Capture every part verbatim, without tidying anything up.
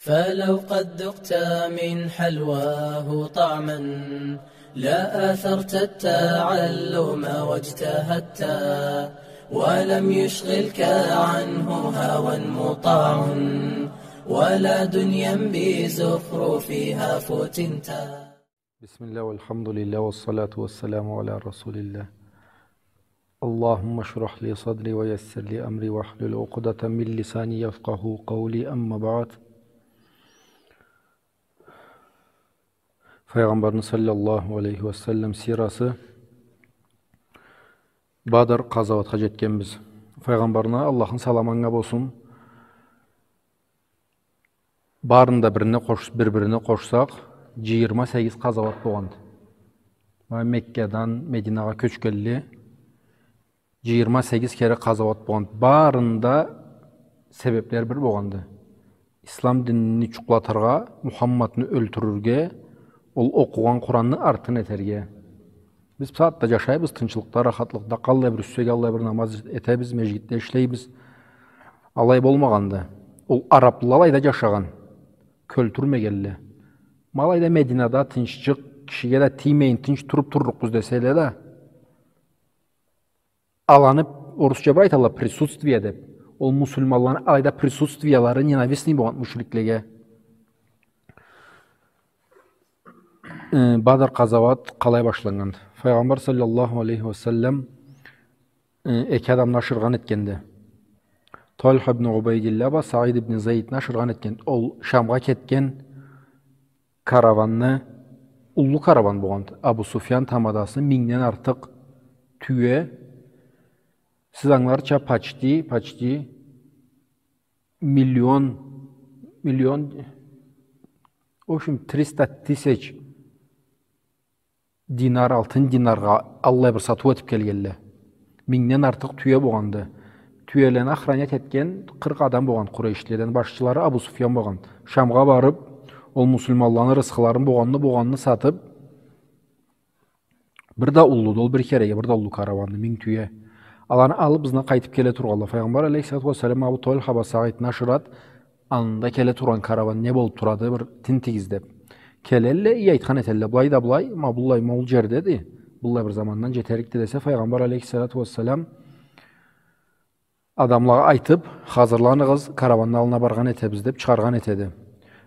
فلو قد ذقت من حلواه طعما لآثرت التعلم واجتهدت، ولم يشغلك عنه هوى مطاع ولا دنيا بزخرفها فتنت. بسم الله والحمد لله والصلاة والسلام على رسول الله. اللهم اشرح لي صدري ويسر لي أمري واحلل عقدة من لساني يفقهوا قولي، أما بعد. Файгъамбарны саллаллаху алейхи ва саллам сирасы. Бадр къазауатха жетгенбиз. Файгъамбарны, Аллахны саламы анга болсун, барын да бирине къош-, бир-бирине къошсакъ, жыйырма сегиз къазауат болгъанды. Ма Меккадан Мединагъа кёчгенли жыйырма сегиз кере къазауат болгъанды. Барында себеплери бир болгъанды. Ислам динни жукълатыргъа, Мухаммадны ёлтюрюрге, ол окъугъан Къуранны артын этерге. Биз бусагъатда жашайбыз тынчлыкъда, рахатлыкъда, къаллай бир юсюбюзге аллай бир намаз этебиз, межгитде ишлейбиз. Алай болмагъанды. Ол араплыла алайда жашагъан, кёлтюрмегенле. Ма алайда Мединада тынччыкъ, кишиге да тиймейин, тынч туруп турлукъбуз деселе да, аланы, орусча бир айталла, присутствие деп. Ол муслиманланы алайда присутствиелары ненавистный болгъан мушриклеге. Э, Бадр къазауат къалай башланнган? Файгъамбар саллаллаху алейхи ва саллам, э, эки адамны ашыргъан этгенди. Тольха ибн Убайдилла бла Саид ибн Зейдни ашыргъан этген. Ол Шамгъа кетген караванны, уллу караван болгъанды. Абу Суфьян тамадасы, мингден артыкъ тюе. Сиз ангыларча, почти, почти миллион, миллион, в общем, триста тысяч динар, алтын динаргъа аллай бир сатыу этип келгенле. Мингден артыкъ тюе болгъанды. Тюелени охранять этген къыркъ адам болгъан къурейшледен, башчылары Абу Суфьян болгъан. Шамгъа барып, ол муслиманланы рысхыларын болгъанны, болгъанны сатып, бир да уллуду ол, бир кереге бир да уллу караванды, минг тюе. Аланы алып, ызына къайтып келе тургъанла. Файгъамбар алейхиссалату уассалам Абу Тольха бла Саидни ашырат, анда келе тургъан караван не болуп турады, бир тинтигиз деп. Келелле, и айтхан этелле, былай да былай, ма быллай, ма ол жердеди, быллай бир замандан жетерикди десе, Файгъамбар алейхиссалату уассалам адамлагъа айтып, хазырланыгъыз, караванны аллына баргъан этебиз деп чыгъаргъан этеди.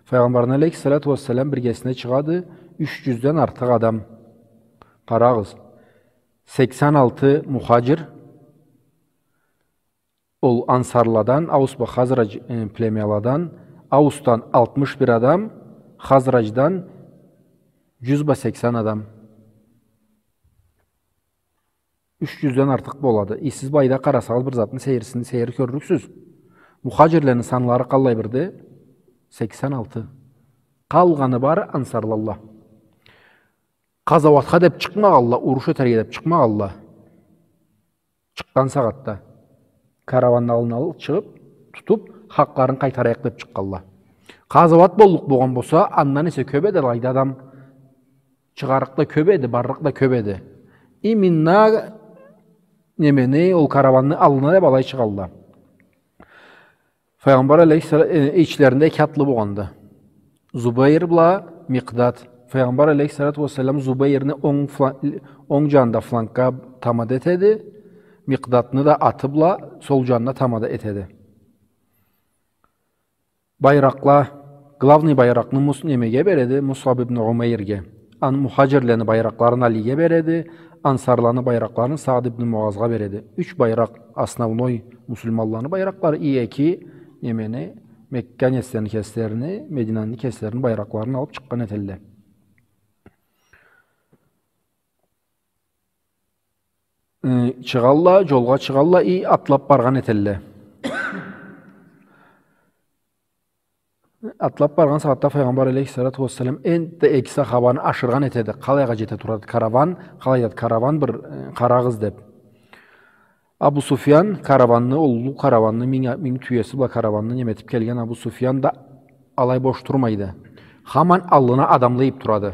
Файгъамбарны алейхиссалату уассалам биргесине чыгъады юч жюзден артыкъ адам. Къарагъыз, сексен алты мухажир, ол ансарладан, Аус бла Хазрадж, э, племяладан, Аусдан алтмыш бир адам, Хазрадждан жюз бла сексен адам. Юч жюзден артыкъ болады. И сиз былайда къарасагъыз, бир затны сейирсин, сейир кёрлюксюз. Мухажирлени санлары къаллай бирди? Сексен алты. Къалгъаны бары ансарлалла. Къазауатха деп чыкъмагъалла, уруш этерге деп чыкъмагъалла. Чыкъгъан сагъатда караванны аллына алып чыгъып, тутуп, хакъларын къайтарайыкъ деп чыкъгъалла. Къазауат боллукъ болгъан болса, андан эсе кёп эди алайда адам. Чыгъарыкъ да кёп эди, барлыкъ да кёп эди. Именно немени, ол караванны аллына деп алай чыгъалла. Файгъамбар алейхиссалам, э, ичлеринде эки атлы болгъанды. Зубайр бла Микъдад. Файгъамбар алейхиссалату уассалам Зубайрни онг фла-, онг жанында флангга тамада этеди. Микъдадны да аты бла сол жанында тамада этеди. Байракъла, главный байракъны Мус-, немеге береди, Мусаб ибн Умейрге. Ан-, мухажирлени байракъларын Алиге береди, ансарланы байракъларын Саад ибн Муазгъа береди. Юч байракъ, основной муслиманланы байракълары, и эки немени, Мекка неслени кеслерини, Мединаны кеслерини байракъларын алып чыкъгъан этелле. Э, чыгъалла, жолгъа чыгъалла, и атлап баргъан этелле. Атлап баргъан сагъатда Файгъамбар алейхиссалату уассалам энтда эки сахабаны ашыргъан этеди. Къалайгъа жете турады караван, къалайдады караван, бир, э, къарагъыз деп. Абу Суфьян караванны, уллу караванны, минг, минг тюеси бла караванны неметип келген Абу Суфьян да алай бош турмайды. Хаман аллына адамла ийип турады.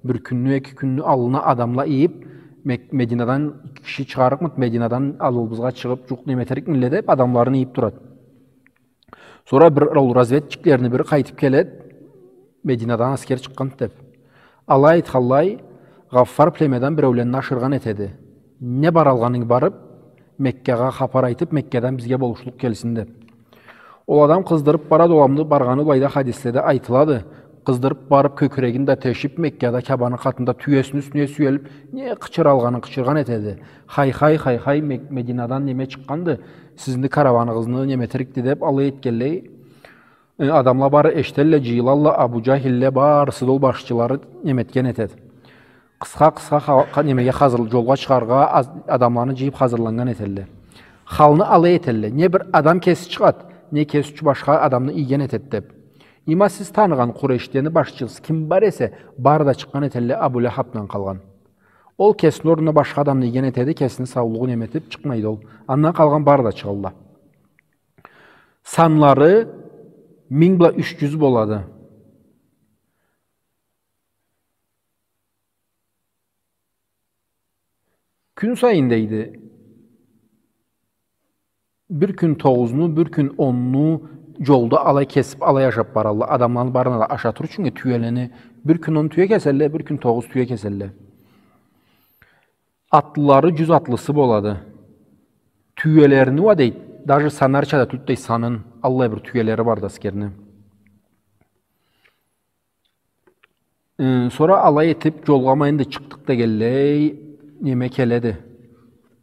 Бир кюнню, эки кюнню аллына адамла ийип, Мек-, Мединадан киши чыгъарыкъмыд, Мединадан аллыбызгъа чыгъып, жукъ неметерикмилле деп, адамларын ийип турады. Сора бир ол разведчиклени бири къайтып келед, Мединадан аскер чыкъгъанд деп. Алай айтханлай, Гъаффар племядан биреулени ашыргъан этеди. Не бар алгъанынг барып, Меккагъа хапар айтып, Меккадан бизге болушлукъ келсин деп. Ол адам къыздырып барады, ол адамны баргъаны былайда хадиследе айтылады. Къыздырып барып, кёкюрегин да тешип, Меккада Каабаны къатында тюесини юсюне сюелип, не къычыра алгъанын къычыргъан этеди. Хай-хай, хай-хай, Мек-, Мединадан неме чыкъгъанды, сизни караваныгъызны неме этерикди деп, алай этгенлей, э, адамла бары эшителле, джыйылалла, Абу Джахилле, барысы да ол башчылары неме этген этед. Къысха-къысха ха-, ха-, немеге хазыр, джолгъа чыгъаргъа, аз-, адамланы джыйып хазырланнган этелле. Халны алай этелле. Не бир адам кеси чыгъад, не кеси ючюн башха адамны ийген этед деп. Има сиз таныгъан Къурейшлени башчысы ким бар эсе, бары да чыкъгъан этелле Абу Лахабдан къалгъан. Ол кесини орнуна башха адамны ийген этеди, кесини саулугъун неме этип чыкъмайды ол. Андан къалгъан бары да чыгъалла. Санлары минг бла юч джюз болады. Кюн сайын, дейди, бир кюн тогъузну, бир кюн онну джолда алай кесип, алай ашап баралла. Адамланы барына да ашатыр ючюн, э, тюелени, бир кюн он тюе кеселле, бир кюн тогъуз тюе кеселле. Атлылары джюз атлысы болады. Тюелерини уа, дейди, даже санарча да тюлдю, дейди, санын, аллай бир тюелери барды аскерни. Э, сора алай этип, джолгъа ма энди чыкъдыкъ дегенлей, неме келеди.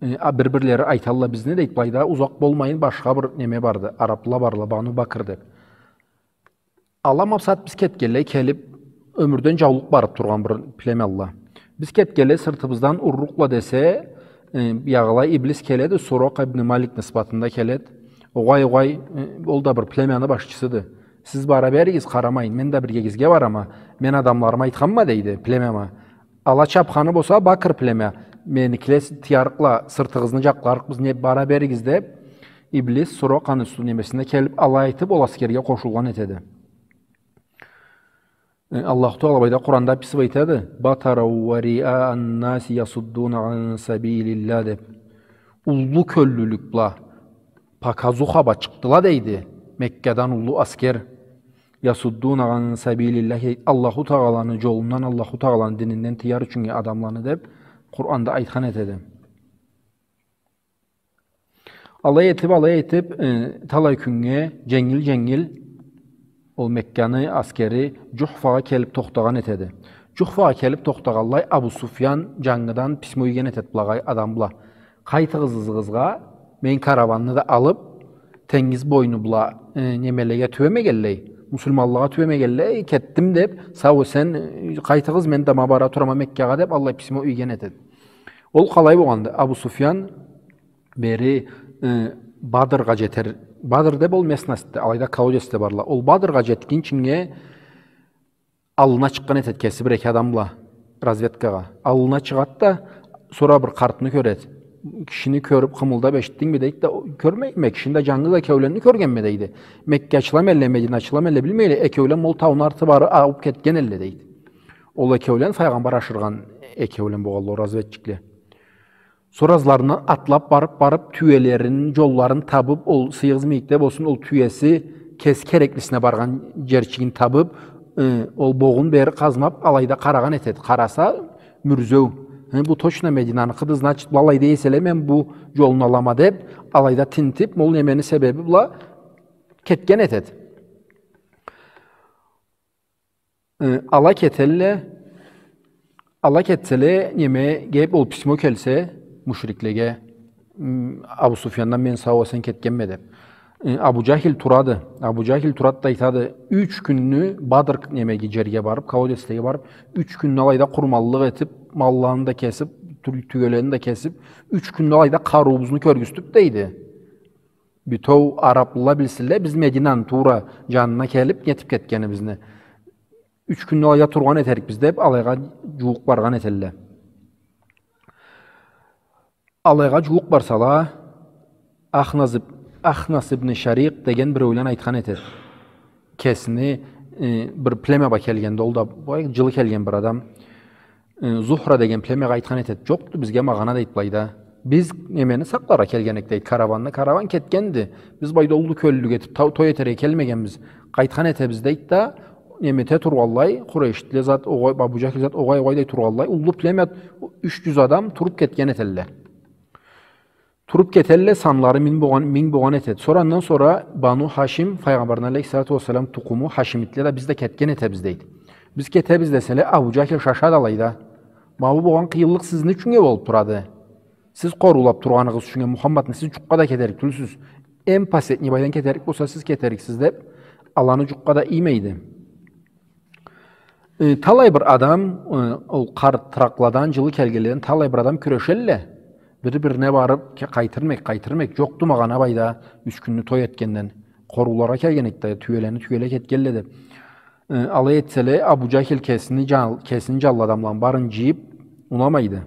Э, а, бир-бирлери айталла, бизни, дейди, былайда узакъ болмайын, башха бир неме барды, арапла барла, Бану Бакр деп. Ала макъсат биз кетгенлей келип, ёмюрден джаулукъ барып тургъан бир племялла. Биз кетгенлей сыртыбыздан уррукъла десе, э, биягъылай иблис келеди, Суракъа ибн Малик нысбатында келед. Огъай, огъай, э, ол да бир племяны башчысыды. Сиз бара беригиз, къарамайын, мен да биргегизге барама, мен адамларыма айтханма, дейди, племяма. Ала чапханы болса, Бакр племя, меникиле с-, тыярыкъла, сыртыгъызны джакъларыкъбыз, не, бара беригиз деп, иблис Суракъаны су-, немесине келип, алай айтып, ол аскерге къошулгъан этеди. Э, Аллаху Тагъала былайда Къуранда описывать этеди. «Батарау уа риаан-наси ясуддуна ан сабилиллях», — деп. Уллу кёллюлюк бла, показуха бла чыкъдыла, дейди, Меккадан уллу аскер. «Ясуддуна ан сабилиллях», — дейди. Аллаху Тагъаланы джолундан, Аллаху Тагъаланы дининден тыяр ючюн адамланы деп Къуранда айтхан этеди. Алай этип, алай этип, э, талай кюннге дженгил-дженгил ол Мекканы аскери Джухфагъа келип тохтагъан этеди. Джухфагъа келип тохтагъанлай Абу Суфьян джангыдан письмо ийген этед былагъа, адам бла. Къайтыгъыз ызыгъызгъа, мен караванны да алып, тенгиз бойну бла, э, немелеге тюбемегенлей, муслиманлагъа тюбемегенлей, кетдим деп, сау-эсен, э, къайтыгъыз, мен да ма бара турама Меккагъа деп, аллай письмо ийген этед. Ол къалай болгъанды? Абу Суфьян бери, э, Бадргъа джетер. Бадр деп ол местностьды, алайда колодецле барла. Ол Бадргъа джетгинчинге аллына чыкъгъан этед кеси бир-эки адам бла разведкагъа. Аллына чыгъад да, сора бир къартны кёред. Кишини кёрюп, къымылдап, эшитдингми, дейд да, кёрмейме, кишини да, джангыз экеуленни кёргенме, дейди. Меккачыла ма элле, мединачыла ма элле, билмейле, экеулен ол тауну арты бары ауып кетген элле, дейди. Ол экеулен файгъамбар ашыргъан экеулен болгъанла, ол разведчикле. Сора ызларындан атлап барып, барып, тюелерин, джолларын табып, ол сыйыгъыз мийикде болсун, ол тюеси кеси кереклисине баргъан джерчигин табып, э, ол богъун бери къазмап, алайда къарагъан этед. Къараса, мюрзеу. Хы, бу точно Мединаныкъыды, значит, былай дей эселе, мен бу джолну алама деп, алайда тинтип, ол немени себеби бла кетген этед. Э, ала кетелле, ала кетселе, немеге, ол письмо келсе, мушриклеге, м, Абу Суфьяндан мен сау-эсен кетгенме деп. Э, Абу Джахил турады. Абу Джахил турад да айтады, юч кюнню Бадр немеге, джерге барып, колодецлеге барып, юч кюнню алайда къурманлыкъ этип, малланы да кесип, тю-, тюелени да кесип, юч кюнню алайда къарыуубузну кёргюзтюп, дейди. Бютеу араплыла билсинле, биз Мединаны туура джанына келип, нетип кетгенибизни. Юч кюнню алайда тургъан этерикбиз деп, алайгъа джууукъ баргъан этелле. Алайгъа джууукъ барсала, Ахнас иб-, Ахнас ибн Шарикъ деген биреулен айтхан этед. Кесини, э, бир племя бла келгенди, ол да бай, джылы келген бир адам. Э, Зухра деген племягъа айтхан этед. Джокъду бизге магъана, дейд, былайда. Биз немени сакъларгъа келген эдик, дейт, караванны, караван кетгенди. Биз былайда уллу кёллюлюк этип, то-, той этерге келмегенбиз. Къайтхан этебиз, дейт да, неме эте тургъанлай, Къурейшлиле зат, огъай, Абу Джахил зат, огъай, огъай дей тургъанлай, уллу племя, юч джюз адам туруп кетген этелле. Туруп кетелле, санлары минг болгъан, минг болгъан этет. Сора андан сора Бану Хашим, Файгъамбарны алейхиссалату уассалам тукъуму, хашимитле да, биз да кетген этебиз, дейт. Биз кетебиз деселе, Абу Джахил шашады алайда. Ма бу болгъан къыйынлыкъ сизни ючюннге болуп турады. Сиз къоруулап тургъаныгъыз ючюннге Мухаммадны, сиз джукъгъа да кетерик тюлсюз. Эм последний былайдан кетерик болса, сиз кетериксиз, деп, аланы джукъгъа да иймейди. Э, талай бир адам, э, ол къарт-къартладан, джылы келгенледен талай бир адам кюрешелле. Бири-бирине барып, ке-, къайтырмек, къайтырмек, джокъду магъана былайда юч кюнню той этгенден. Къорууларгъа келген эдик да, тюелени тюеле кетгенле деп. Э, алай этселе, Абу Джахил кесини джан-, кесини джанлы адамланы барын джыйып, унамайды.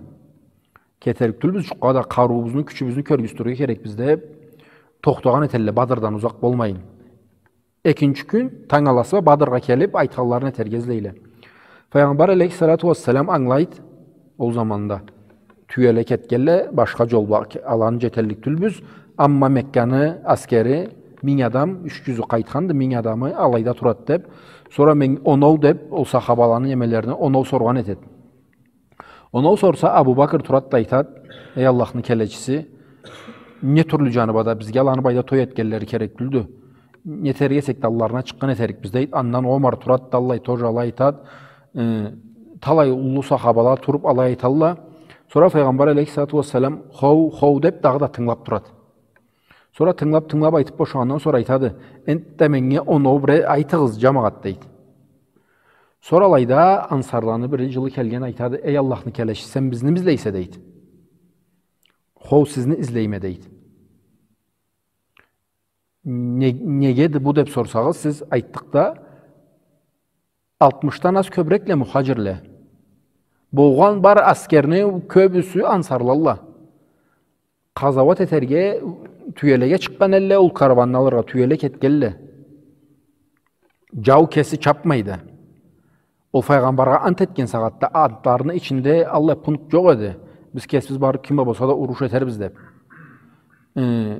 Кетерик тюлбюз джукъгъа да, къарыуубузну, кючюбюзню кёргюзтюрге керекбиз деп, тохтагъан этелле, Бадрдан узакъ болмайын. Экинчи кюн, танг аласы бла Бадргъа келип, айтханларын этерге излейле. Файгъамбар алейхиссалату уассалам ангылайт, ол заманда тюеле кетгенле, башха джол бла, аланы джетеллик тюлбюз. Амма Мекканы аскери, минг адам, юч джюзю къайтханды, минг адамы алайда турат деп. Сора мен оноу деп, ол сахабаланы немелерине оноу соргъан этет. Оноу сорса, Абу Бакр турат да айтат: «Эй Аллахны келечиси, не тюрлю джаны бла да, бизге аланы былайда той этгенлери керек тюлдю. Не этерге эсек да, алларына чыкъгъан этерикбиз», — дейт. Андан Омар турат да алай, тоже алай айтат. Э, талай уллу сахабала туруп алай айталла. Сора Файгъамбар алейхиссалату уассалам: «Хоу, хоу», — деп, дагъыда тынгылап турат. Сора тынгылап, тынгылап айтып бошагъандан сора айтады: «Энтда меннге оноу бир айтыгъыз, джамагъат», — дейт. Сора алайда ансарланы бири джылы келген айтады: «Эй Аллахны келечиси, сен бизними излейсе?» — дейт. «Хоу, сизни излейме», — дейт. «Не-, негеди бу?» — деп сорсагъыз, сиз айтдыкъ да, алтмышдан аз кёбюрекле мухаджирле. Болгъан бар аскерни кёбюсю ансарлалла. Къазауат этерге, тюелеге чыкъгъан элле, ол караванны алыргъа тюеле кетгенле. Джау кеси чапмайды. Ол Файгъамбаргъа ант этген сагъатда антларыны ичинде аллай пункт джокъ эди. Биз кесибиз барып ким бла болса да уруш этербиз деп. Э,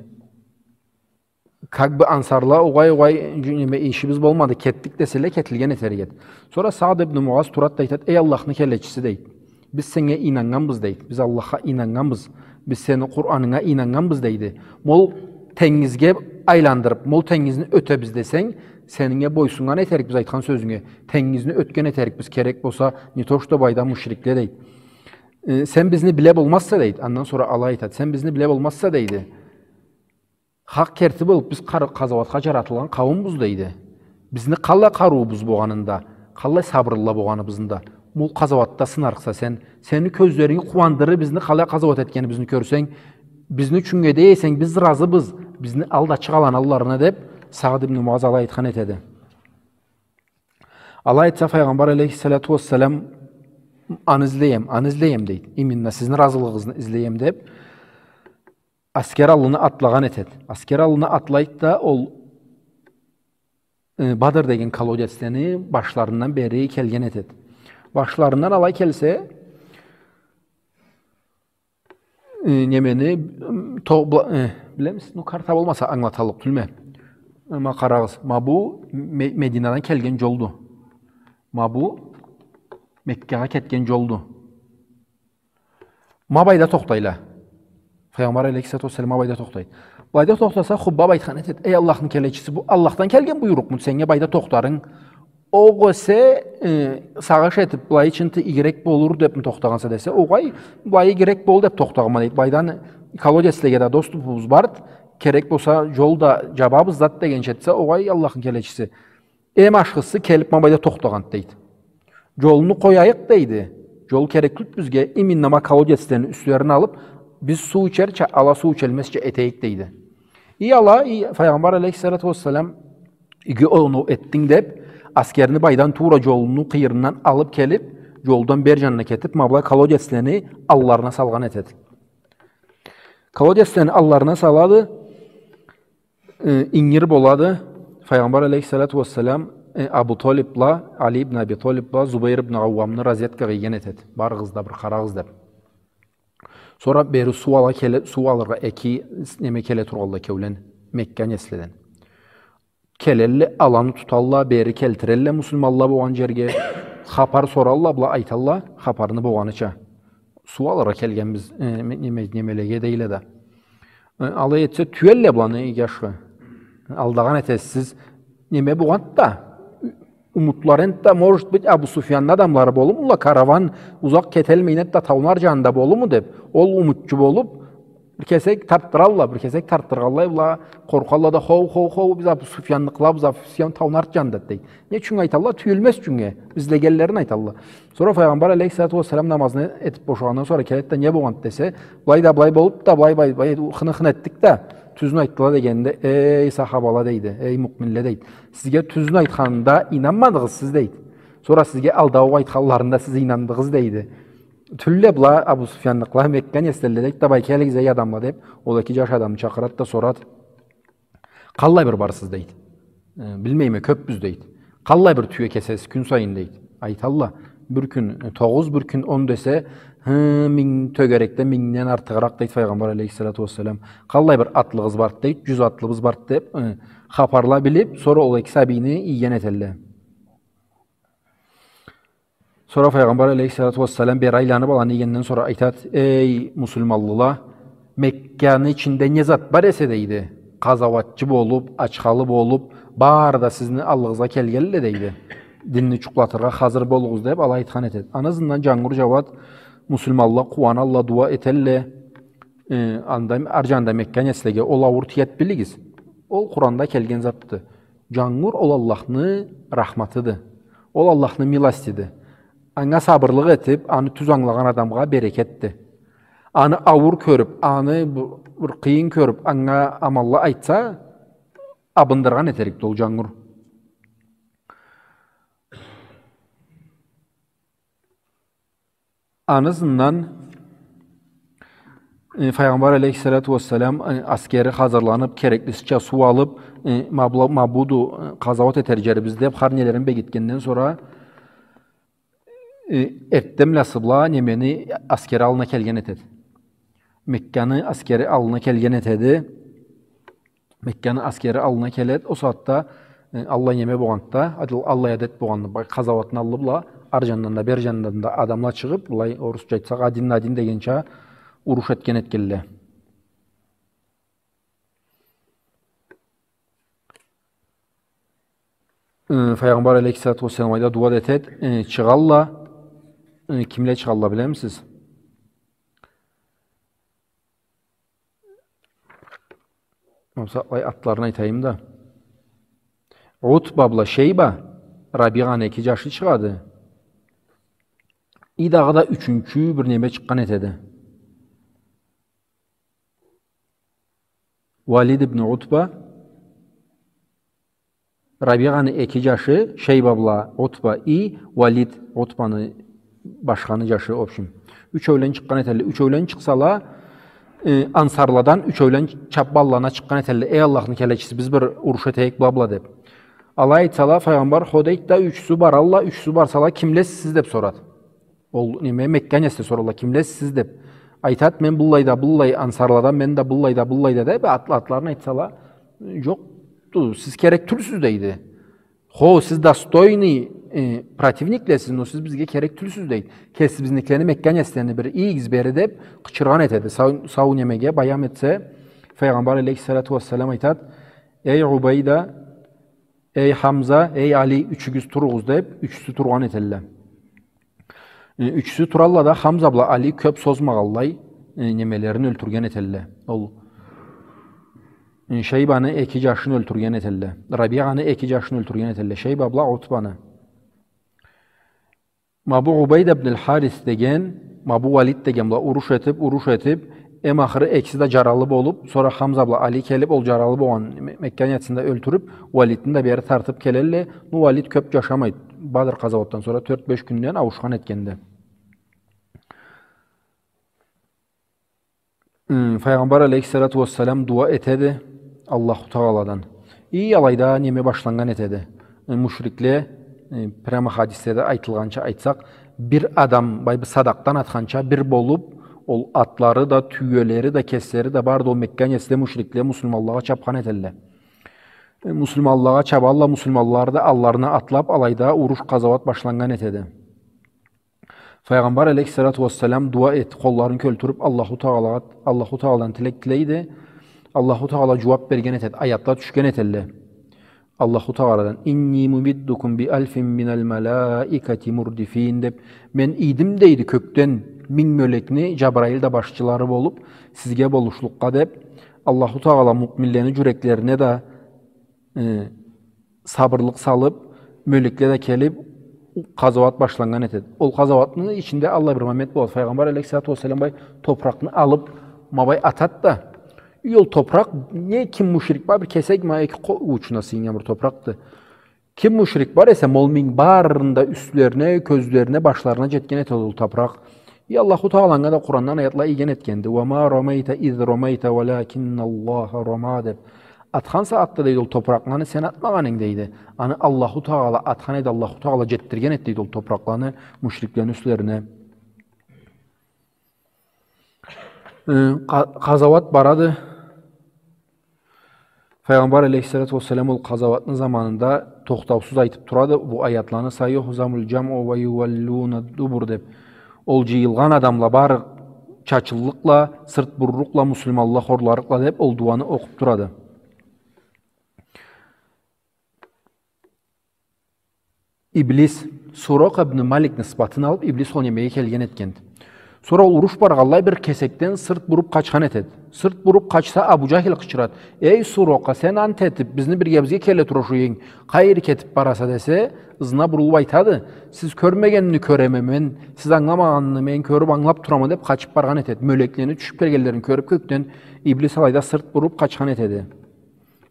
как бы ансарла, огъай, огъай, джу-, неме, ишибиз болмады, кетдик деселе, кетилген этерик эди». Сора Саад ибн Муаз турат да айтат: «Эй Аллахны келечиси, — дейт, — биз сеннге ийнаннганбыз, — дейт, — биз Аллахха ийнаннганбыз, биз сени Къуранынга ийнаннганбыз», — дейди. «Ма ол тенгизге айландырып, ма ол тенгизни ётебиз десенг, сеннге бойсуннган этерик биз айтхан сёзюнге, тенгизни ётген этерик биз, керек болса, не то что былайда мушрикле», — дейт. «Э, сен бизни биле болмазса», — дейт. Андан сора алай айтат: «Сен бизни биле болмазса, — дейди, — хакъ керти болуп, биз къар-, къазауатха джаратылгъан къауумбуз, — дейди. — Бизни къаллай къарыуубуз болгъанында, къаллай сабырлыла болгъаныбызны да, ма ол къазауатда сынарыкъса сен, сени кёзлеринги къууандырыр бизни, къаллай къазауат этгенибизни кёрсенг, бизни ючюннге дей эсенг, биз разыбыз, бизни ал да чыгъ аланы алларына», — деп, Саад ибн Муаз алай айтхан этеди. Алай айтса, Файгъамбар алейхиссалату уассалам: «Аны излейме, аны излейме, — дейт. — Именно сизни разылыгъыгъызны излейме», — деп, аскер аллына атлагъан этет. Аскер аллына атлайт да, ол, э, Бадр деген колодецлени башларындан бери келген этет. Башларындан алай келсе, э, немени, м, то-, бла-, э, билемисиз, ну, карта болмаса, ангылаталлыкъ тюлме. Ма къарагъыз, ма бу Ме-, Мединадан келген джолду. Ма бу Меккагъа кетген джолду. Ма былайда тохтайла. Файгъамбар алейхиссалату уассалам ма былайда тохтайт. Былайда тохтаса, Хуббаб айтхан этет: «Эй Аллахны келечиси, бу Аллахдан келген буйрукъму, сеннге былайда тохтарынг? Огъесе, э, сагъыш этип, былай ичинти игирек болур депми тохтагъанса?» — десе, «Огъай, былай игирек болур деп тохтагъанма», — дейт. «Былайдан колодецлеге да доступубуз бар, керек болса, джол да джабабыз зат дегенча», — десе, «Огъай, Аллахны келечиси, эм ашхысы келип ма былайда тохтагъанды», — дейт. «Джолну къояйыкъ, — дейди. — Джол керек тюлдю бизге, именно ма колодецлени юслерин алып, биз суу ичерча, ала суу ичелмезча этейик», — дейди. И ала, и Файгъамбар алейхиссалату уассалам: «Иги оноу этдинг», — деп, аскерни былайдан туура джолну къыйырындан алып келип, джолдан бер джанына кетип, ма былай колодецлени алларына салгъан этеди. Колодецлени алларына салады, э, ингир болады. Файгъамбар алейхиссалату уассалам, э, Абу Толиб бла, Али ибн Аби Толиб бла, Зубейр ибн Ауамны разведкагъа ийген этеди. «Барыгъыз да бир къарагъыз», — деп. Сора бери суу ала келе, суу алыргъа эки с-, неме келе тургъалла экеулен, Мекка неследен. Келелле, аланы туталла, бери келтирелле муслиманла болгъан жерге. Хапар соралла, была айталла хапарны болгъаныча. Суу алыргъа келгенбиз, э, неме-, немелеге дейле да. Э, алай этсе, тюелле быланы, иги ашхы. Алдагъан этесиз, неме болгъанды да, умутлары энтда, может быть, Абу Суфьянны адамлары болумула, караван узакъ кетелмейин энтда, тауну ар джанында болуму деп, ол умутчу болуп, бир кесек тартдыралла, бир кесек тартдыргъанлай, была къоркъалла да, хоу, хоу, хоу, биз Абу Суфьянныкъылабыз, Абу Суфьян тауну арт джанында, дейди. Не ючюн айталла? Тюйюлмез ючюннге, излегенлерин айталла. Сора Файгъамбар алейхиссалату уассалам намазны этип бошагъандан сора келет да, не болгъанды десе, былай да былай болуп да, былай, былай, былай, хыны-хыны этдик да, тюзюн айтдыла дегенде, эй, сахабала, дейди, эй, муъминле, дейди. Сизге тюзюн айтханында ийнанмадыгъыз сиз, дейди. Сора сизге алдауукъ айтханларында сиз ийнандыгъыз, дейди. Тюлле была Абу Суфьянныкъыла, Мекка неслелле, дейди, да, былай келигиз, эй адамла, деп, ол эки джаш адамны чакъырат да сорат. Къаллай бир барсыз, дейди. Э, билмейме, кёпбюз, дейди. Къаллай бир тюе кесесиз кюн сайын, дейди. Айталла, бир кюн, э, тогъуз, бир кюн он десе, хы, минг тёгерекде мингден артыгъыракъ, дейди Файгъамбар алейхиссалату уассалам. Къаллай бир атлыгъыз барды, дейди, джюз атлыбыз барды, деп, э, хапарла билип, сора ол эки сабийни ийген этелле. Сора Файгъамбар алейхиссалату уассалам бери айланып, аланы ийгенден сора айтат: «Эй, муслиманлыла, Мекканы ичинде не зат бар эсе, — дейди, — къазауатчы болуп, ачхалы болуп, бары да сизни аллыгъызгъа келгелле, — дейди. — Динни джукълатыргъа хазыр болугъуз», — деп, алай айтхан этет. Аны ызындан джангур джауат, муслиманла къууаналла, дуа этелле. Э, анда, ар джанында Мекка неслеге ол ауур тиет, билигиз. Ол Къуранда келген затды. Джангур ол Аллахны рахматыды. Ол Аллахны милостиди. Анга сабырлыкъ этип, аны тюз ангылагъан адамгъа берекетди. Аны ауур кёрюп, аны бу-, бир къыйын кёрюп, анга аманла айтса, абындыргъан этерикди ол джангур. Аны ызындан, э, Файгъамбар алейхиссалату уассалам, э, аскери хазырланып, кереклисича суу алып, э, мабла-, мабуду, э, къазауат этер джерибиз деп, хар нелерин бегитгенден сора, э, эртденбласы бла немени аскери аллына келген этеди. Мекканы аскери аллына келген этеди. Мекканы аскери аллына келет. Ол сагъатда, э, аллай неме болгъанды да, адил-, аллай адет болгъанды. Бай, къазауатны аллы бла, ар джанындан да, бер джанындан да адамла чыгъып, былай, орусча айтсакъ, один на один дегенча уруш этген этгелле. Э, Файгъамбар алейхиссалату уассалам айда дуа да этет, э, чыгъалла, э, кимле чыгъалла, билемисиз? Мамсакълай атларын айтайым да. Утба бла Шейба, Рабигъаны эки джашы чыгъады. И дагъыда ючюнчю бир неме чыкъгъан этеди. Валид ибн Утба, Рабигъаны эки джашы, Шейба бла Утба и Валид, Утбаны башханы джашы, в общем. Ючеулен чыкъгъан этелле. Ючеулен чыкъсала, э, ансарладан ючеулен чапып аллына чыкъгъан этелле. Эй Аллахны келечиси, биз бир уруш этейик, бла-бла деп. Алай айтсала, Файгъамбар, хо, дейт да, ючюсю баралла, ючюсю барсала, кимлесиз сиз деп сорат. Ол неме, Мекка неси соралла, кимлесиз сиз деп. Айтат, мен быллай да быллай, ансарладан мен да быллай да быллай да деп, ат-, атларын айтсала, джокъду, сиз керек тюлсюз, дейди. Хо, сиз достойный, э, противниклесиз, но сиз бизге керек тюлсюз, дейди. Кесибизникилени, Мекка неслени бир ийигиз бери деп, къычыргъан этеди. Сау, сау немеге баям этсе, Файгъамбар алейхиссалату уассалам айтат, эй Убайда, эй Хамза, эй Али, ючюгюз туругъуз деп, ючюсю тургъан этелле. Э, ючюсю туралла да, Хамза бла Али кёп созмагъанлай, э, немелерин ёлтюрген этелле. Ол, э, Шейбаны эки джашын ёлтюрген этелле. Рабигъаны эки джашын ёлтюрген этелле. Шейба бла Утбаны. Ма бу Убайда ибн аль-Харис деген, ма бу Валид деген бла уруш этип, уруш этип, эм ахыры экиси да джаралы болуп, сора Хамза бла Али келип, ол джаралы болгъан Ме-, Мекка нетсин да ёлтюрюп, Валидни да бери тартып келелле. Ну, Валид кёп джашамайды. Бадр къазауатдан сора тёрт-беш кюнден ауушхан этгенди. М, Файгъамбар алейхиссалату уассалам дуа этеди Аллаху Тагъаладан. И алайда неме башланнган этеди. Э, мушрикле, э, прямо хадиследе айтылгъанча айтсакъ, бир адам, бай, бир садакъдан атханча бир болуп, Ол атлары да, тюелери да, кеслери да барды ол Мекканы эсинде мушрикле муслиманлагъа чабхан этелле. Э, муслиманлагъа чабалла, муслиманла да алларына атлап, алайда уруш, къазауат башланнган этеди. Файгъамбар алейхиссалату уассалам дуа эт, къолларын кёлтюрюп, Аллаху Тагъалагъа, Аллаху Тагъаладан тилек тилейди. Аллаху Тагъала жууап берген этеди, аятла тюшген этелле. Аллаху Тагъаладан, «Инни мумиддукум би алфин минал малаикати мурдифин», — деп, «Мен ийдим, — дейди, — кёкден минг мёлекни, Жабраил да башчылары болуп, сизге болушлукъгъа», — деп, Аллаху Тагъала муъминлени жюреклерине да, э, сабырлыкъ салып, мёлекле да келип, къазауат башланнган этеди. Ол къазауатны ичинде аллай бир момент болады. Файгъамбар алейхиссалату уассалам бай топуракъны алып, ма бай атат да, и ол топуракъ, не ким мушрик бар, бир кесек ма эки къол учуна сыйыннган бир топуракъды. Ким мушрик бар эсе, ма ол минг барыны да юслерине, кёзлерине, башларына жетген этеди ол топуракъ. И Аллаху Тагъаланга да Къурандан аятла ийген этгенди. «Уа ма рамайта из рамайта уалакинналлаха рама», — деп. Атхан сагъатда, дейди, ол топуракъны сен атмагъан эдинг, дейди. Аны Аллаху Тагъала атхан эди, Аллаху Тагъала жетдирген эди, дейди, ол топуракъланы мушриклени юслерине. Э, къа-, къазауат барады. Файгъамбар алейхиссалату уассалам ол къазауатны заманында тохтаусуз айтып турады бу аятланы: «Сайухзамул жамъу уа юваллуна дубур», — деп. Ол жыйылгъан адамла бары чачыллыкъла, сырт бурурукъла, муслиманла хорларыкъла деп, ол дуаны окъуп турады. Иблис, Сурокъа ибн Маликни сыпатын алып, Иблис ол немеге келген этгенди. Сора ол уруш баргъанлай бир кесекден сырт буруп къачхан этеди. Сырт буруп къачса, Абу Жахил къычырады: «Эй, Сурокъа, сен ант этип, бизни биргебизге келе тура ушугъаннга, къайры кетип бараса?» — десе, ызына бурулуп айтады: «Сиз кёрмегенни кёреме мен, сиз ангыламагъанны мен кёрюп, ангылап турама», — деп, къачып баргъан этеди. Мёлеклени тюшюп келгенлерин кёрюп кёкден, Иблис алайда сырт буруп къачхан этеди.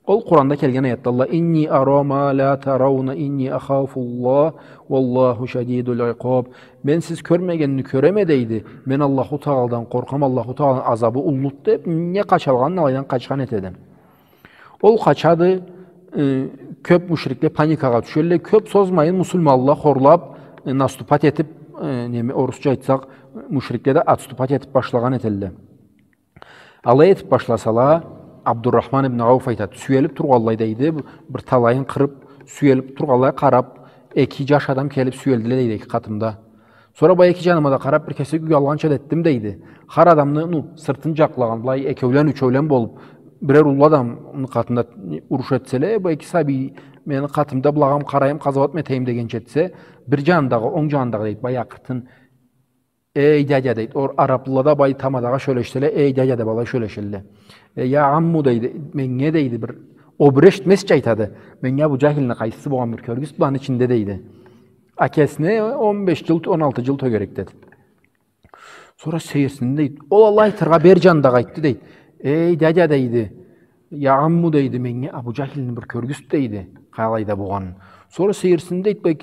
Ол Къуранда келген аятда Аллах: «Инни ара ма ла тарауна, инни ахафуллах, уаллаху шадидул икъаб». «Мен сиз кёрмегенни кёреме, — дейди. — Мен Аллаху Тагъаладан къоркъама, Аллаху Тагъаланы азабы уллуду», — деп, не къачалгъанын алайдан къачхан этеди. Ол къачады, э, кёп мушрикле паникагъа тюшелле, кёп созмайын муслиманла хорлап, э, наступать этип, э, неме, орусча айтсакъ, мушрикле да отступать этип башлагъан этелле. Алай этип башласала, Абдуррахман ибн Ауф айтады, сюелип тургъанлай, дейди, бир талайын къырып, сюелип тургъанлай къарап, эки жаш адам келип сюелдиле, дейди, эки къатымда. Сора бу эки жаныма да къарап, бир кесек уялгъанча да этдим, дейди. Хар адамны, ну, сыртын жакълагъан, былай экеулен, ючеулен болуп, бирер уллу адамны къатында уруш этселе, бу эки сабий мени къатымда, былагъам къарайым, къазауатмы этейим дегенча этсе, бир жанындагъы, онг жанындагъы, дейди, бай акъыртын: «Эй, дядя», — дейди. Ол араплылада бай тамадагъа сёлешселе, «Эй, дядя», — деп алай сёлешелле. «Э, я амму», — дейди, — «меннге», — дейди, — «бир, о бир эшитмезча айтады. Меннге Абу Жахилни къайсысы болгъан бир кёргюзт быланы ичинде», — дейди. Акесине он беш жыл, он алты жыл тёгерек, деди. Сора сейирсинди, дейди. Ол алай айтыргъа, бери жанындагъы айтды, дейди. «Эй, дядя», — дейди. «Я амму», — дейди, — «меннге Абу Жахилни бир кёргюзт», — дейди, — «къалайда болгъанын». Сора сейирсинди, дейди, бек,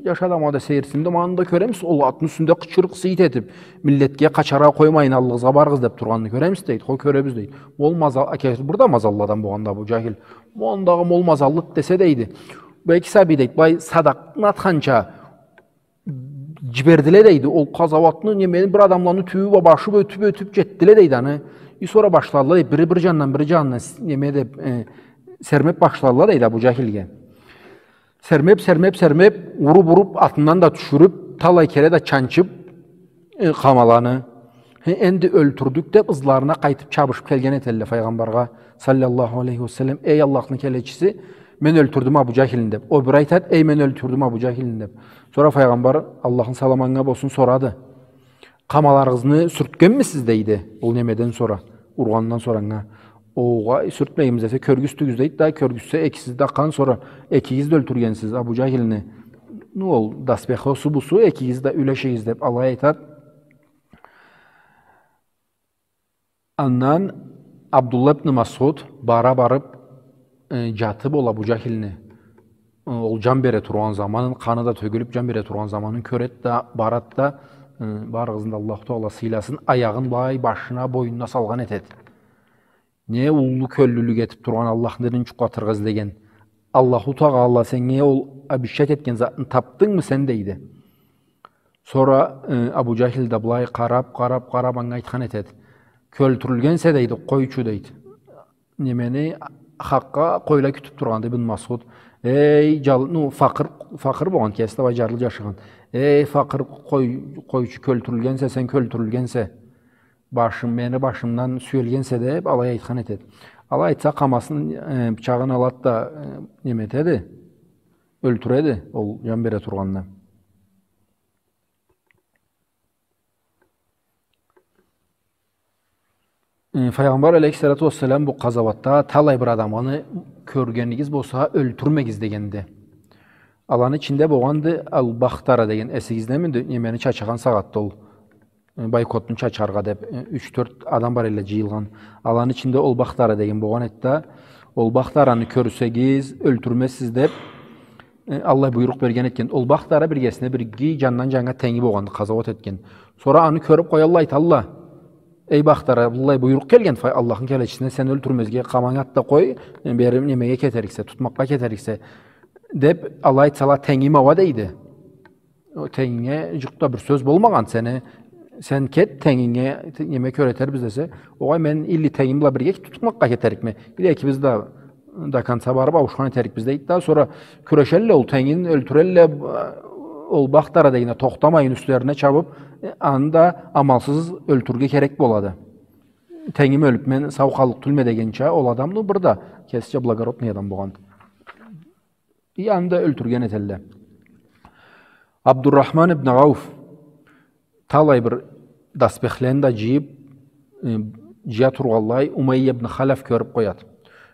жаш адам да сейирсинди, ма анда кёремисиз, ол атны юсюнде къычырыкъ-сыйыт этип, миллетге къачаргъа къоймайын, аллыгъызгъа барыгъыз деп тургъанын кёремисиз, дейди. Хо, кёребиз, дейди. Мол мазал, а, кёресиз, бир да мазаллы адам болгъанды Абу Жахил. Ма андагъы мол мазаллыды десе, дейди. Бу эки сабий, дейди, былай садакъны атханча, жибердиле, дейди. Ол къазауатны, немени, бир адамланы тюбю бла башы бла ётюп, ётюп жетдиле, дейди, аны. И сора башладыла, дейди, бири бир жанындан, бири жанындан с-, неме деп, э, сермеп башладыла, дейди, Абу Жахилге. Сермеп, сермеп, сермеп, уруп, уруп, атындан да тюшюрюп, талай кере да чанчып, э, къамаланы. Хе, энди ёлтюрдюк деп, ызларына къайтып чабышып келген этелле Файгъамбаргъа, саллаллаху алейхи ва саллам. «Эй, Аллахны келечиси, мен ёлтюрдюм Абу Жахилни», — деп. О бири айтат: «Эй, мен ёлтюрдюм Абу Жахилни», — деп. Сора Файгъамбар, Аллахны саламы анга болсун, сорады: «Къамаларыгъызны сюртгенмисиз?» — дейди. Ол немеден сора, ургъандан сора анга. «Огъай, сюртмегенбиз», — десе, «кёргюзтюгюз», — дейди да, кёргюзтсе, экисиз да къан, сора экигиз да ёлтюргенсиз Абу Жахилни. Ну, ол доспехосу бусу, экигиз да юлешигиз, деп, алай айтат. Андан Абдулла ибн Масъуд бара барып, э, жатып ол Абу Жахилни, э, ол жан бере тургъан заманын, къаны да тёгюлюп, жан бере тургъан заманын кёрет да, барат да, э, барыгъызны да Аллаху Тагъала сыйласын, аягъын былай башына, бойнуна салгъан этет. Не уллу кёллюлюк этип тургъан, Аллахны динин жукълатыргъа излеген. Аллаху Тагъала сеннге ол обещать этген затны тапдынгмы сен, дейди. Сора, э, Абу Джахил да былай къарап, къарап, къарап, анга айтхан этед. Кёлтюрюлгенсе, дейди, къойчу, дейди. Немени, хакъгъа къойла кютюп тургъанды Ибн Масъуд. Эй, джал-, ну, факъыр, факъыр болгъан, кеси да бай джарлы джашагъан. Эй, факъыр, къой-, къойчу, кёлтюрюлгенсе, сен кёлтюрюлгенсе. Башым, мени башымдан сюелгенсе, деп, алай айтхан этед. Алай айтса, къамасын, э, бычагъын алад да, э, неме этеди, ёлтюреди, ол джан бере тургъанына. Э, Файгъамбар алейхиссалату уассалам бу къазауатда талай бир адамны кёргенигиз болса, ёлтюрмегиз дегенди. Аланы ичинде болгъанды Ал-Бахтара деген, эсигиздемиди? Немени чачагъан сагъатда ол, э, бойкотну чачаргъа деп, э, юч-тёрт адам бар элле джыйылгъан. Аланы ичинде ол Бахтара деген болгъан эди да, ол Бахтараны кёрсегиз, ёлтюрмезсиз деп, э, аллай буйрукъ берген этген. Ол Бахтара биргесине бирги джандан джаннга тенги болгъанды, къазауат этген. Сора аны кёрюп къоялла, айталла: «Эй Бахтара, быллай буйрукъ келген Фай-, Аллахны келечисине, сен ёлтюрмезге, къаманг ат да къой, э, бери немеге кетериксе, тутмакъгъа кетериксе», — деп, алай айтсала, «Тенгим ауа», — дейди. «О, тенгинге джукъ да бир сёз болмагъан, сени, сен кет, тенгинге те-, неме кёретербиз», — десе, «Огъай, мен илли тенгим бла бирге тутмакъгъа кетерикме. Илли экибиз да до конца барып ауушхан этерикбиз», — дейди да, сора кюрешелле, ол тенгин ёлтюрелле, ол Бахтара дегенде тохтамайын, юслерине чабып, э, аны да амалсыз ёлтюрге керек болады. «Тенгим ёлюп, мен сау къаллыкъ тюлме» дегенча, ол адам, ну, бир да кесича благородный адам болгъан. И аны да ёлтюрген этелле. Абдуррахман ибн Ауф талай бир доспехлени да джыйып, э, джыя тургъанлай, Умайя ибн Халаф кёрюп къояд.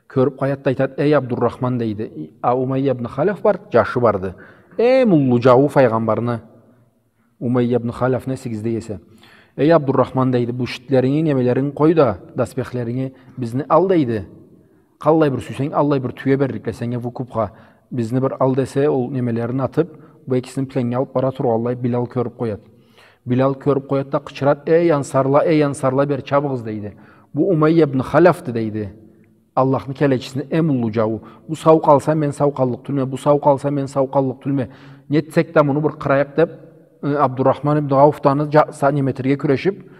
Кёрюп къояд да айтад: «Эй, Абдуррахман», — дейди. А Умайя ибн Халаф бар, джашы барды. Эм уллу джауу Файгъамбарны. Умайя ибн Халафны эсигизде эсе. «Эй, Абдуррахман, — дейди, — бу щитлеринги, немелеринги къой да, доспехлеринги, бизни ал», — дейди. «Къаллай бир сюйсенг, аллай бир тюе берликле сеннге выкупха. Бизни бир ал», — десе, ол немелерин атып, бу экисин пленнге алып бара тургъанлай Билал кёрюп къояд. Билал кёрюп къояд да къычырад: «Эй, ансарла, эй, ансарла, бери чабыгъыз», — дейди. «Бу Умайя ибн Халафды», — дейди. «Аллахны келечисини эм уллу джауу. Бу сау къалса, мен сау къаллыкъ тюлме, бу сау къалса, мен сау къаллыкъ тюлме. Нетсек да муну бир къырайыкъ», — деп, э, Абдуррахман ибн Ауф да аны джа-, са-, неметерге кюрешип,